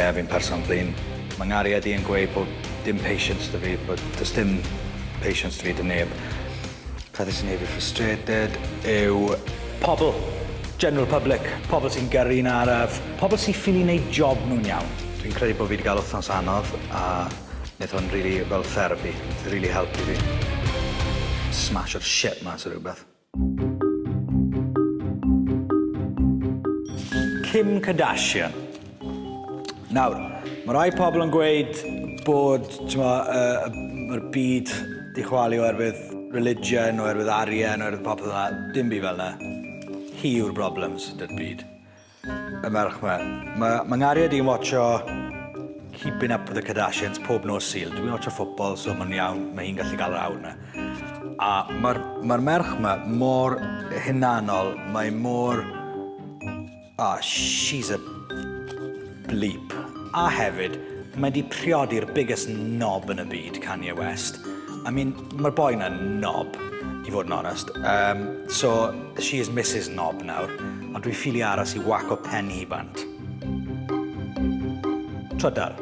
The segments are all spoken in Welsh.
yeah, fi'n person blin. Mae nghariad i yn gweud bod dim patience 'da fi, bod does dim patience 'da fi 'da neb. Pethau sy'n neud fi frustrated yw pobl, general public, pobl sy'n gyrru'n araf, pobl sy'n ffili neud job nhw'n iawn. Dwi'n credu bod fi wedi cael wythnos anodd a wnaeth hwn rili fel therapy, wnaeth e rili helpu fi. Smasho'r shit mas o rhywbeth. Kim Kardashian. Nawr, mae rai pobl yn gweud bod, t'mo', yy, mae'r byd 'di chwalu oherwydd religion, oherwydd arian, oherwydd popeth fel 'na. Dim byd fel 'na. Hi yw'r problems 'da'r byd. Y merch 'ma. Ma' ma' nghariad i'n watsio Keeping Up With The Kardashians pob nos Sul. Dwi'n watsio ffwtbol, so ma'n iawn, ma' hi'n gallu gael yr awr 'na. A ma'r ma'r merch 'ma mor hunanol, mae mor... Oh, she's a bleep. A hefyd, mae 'di priodi'r biggest knob yn y byd, Kanye West. I mean, mae'r boi 'na'n knob, i fod yn onest. Um, so, she is Mrs Knob nawr, ond dwi ffili aros i waco pen hi bant. Trydar,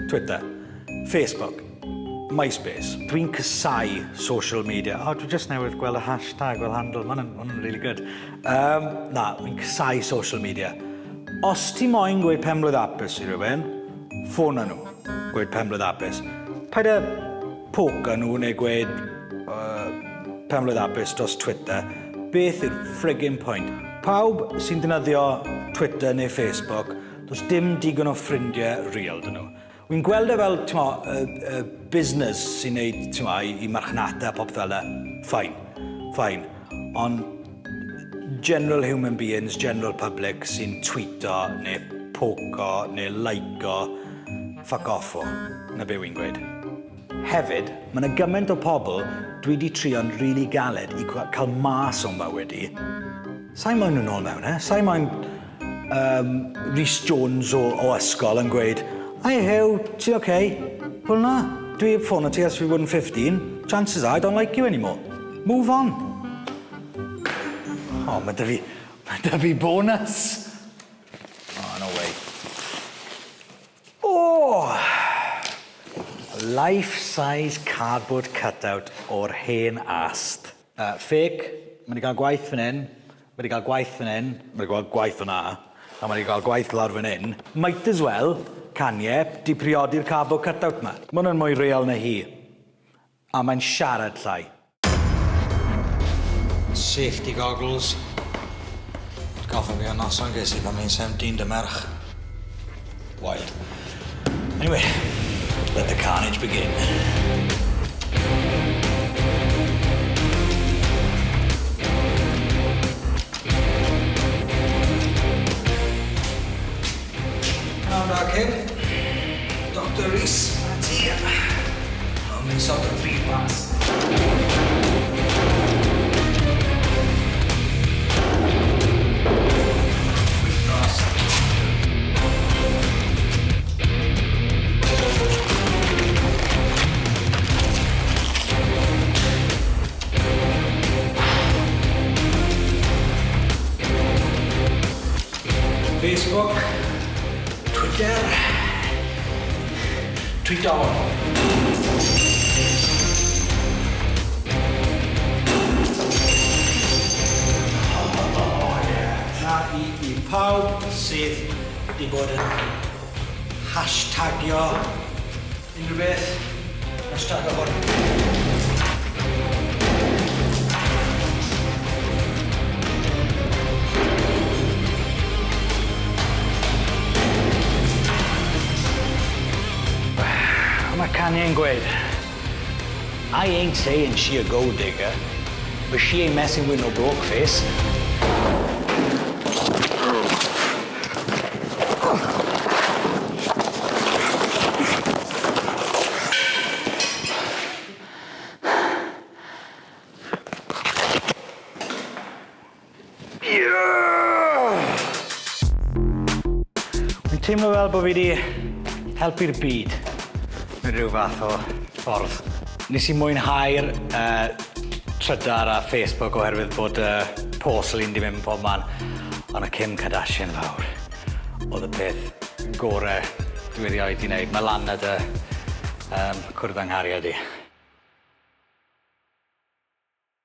Twitter, Facebook, MySpace. Dwi'n casau social media. O, oh, dwi just newydd gweld y hashtag fel handle. Mae'n ma really good. Um, na, dwi'n casau social media. Os ti moyn gweud penblwydd hapus i rhywun, ffôn nhw, gweud penblwydd hapus. Paid â poco nhw neu gweud uh, penblwydd hapus dros Twitter. Beth yw'r friggin point? Pawb sy'n defnyddio Twitter neu Facebook, does dim digon o ffrindiau real dyn nhw. Wi'n gweld e fel, t'mo', y y business sy'n neud, t'mo', i i marchnata a popeth fel 'na. Fine. Fine. Ond general human beings, general public sy'n tweeto neu poco neu lico, fuck off o. 'Na be' wi'n gweud. Hefyd, ma' 'na gymaint o pobl dwi 'di trio'n rili galed i cael mas o'n mywyd i. Sai moyn nhw nôl mewn e. Sai moyn um, Rhys Jones o, o ysgol yn gweud, Hi Huw, ti oce? Okay? Wel na, dwi heb ffono ti ers fi fod yn 15. Chances are I don't like you anymore. Move on. Oh, mae dy fi, mae dy fi bonus. Oh, no way. Oh! Life-size cardboard cutout o'r hen ast. Uh, fake, mae wedi cael gwaith fan hyn, mae wedi cael gwaith fan hyn, mae wedi cael gwaith fyna, a mae wedi cael gwaith lawr fan hyn. Might as well, Kanye, di priodi'r cardboard cutout ma. Mae hwnna'n mwy real na hi. A mae'n siarad llai. Safety goggles. Atgoffa fi o noson ges i pan o'n i'n 17 dy merch. Wild. Anyway, let the carnage begin. Pnawn da, Kim. Doctor Rees, a ti. O'n i'n sort o prif mas. Facebook, Twitter, Tweet on. Na i i pawb sydd wedi bod yn hashtagio unrhyw beth, hashtag o hwn. Mae Kanye'n gweud, I ain't saying she a gold digger, but she ain't messing with no broke face. Fi'n teimlo fel bod fi 'di helpu'r byd mewn rhyw fath o ffordd. Nes i mwynhau'r uh, trydar a Facebook oherwydd bod y uh, porcelain 'di mynd pob man. Ond y Kim Kardashian fawr oedd y peth gore. dwi erioed 'di neud. Mae lan â dy um, cwrdd â nghariad i.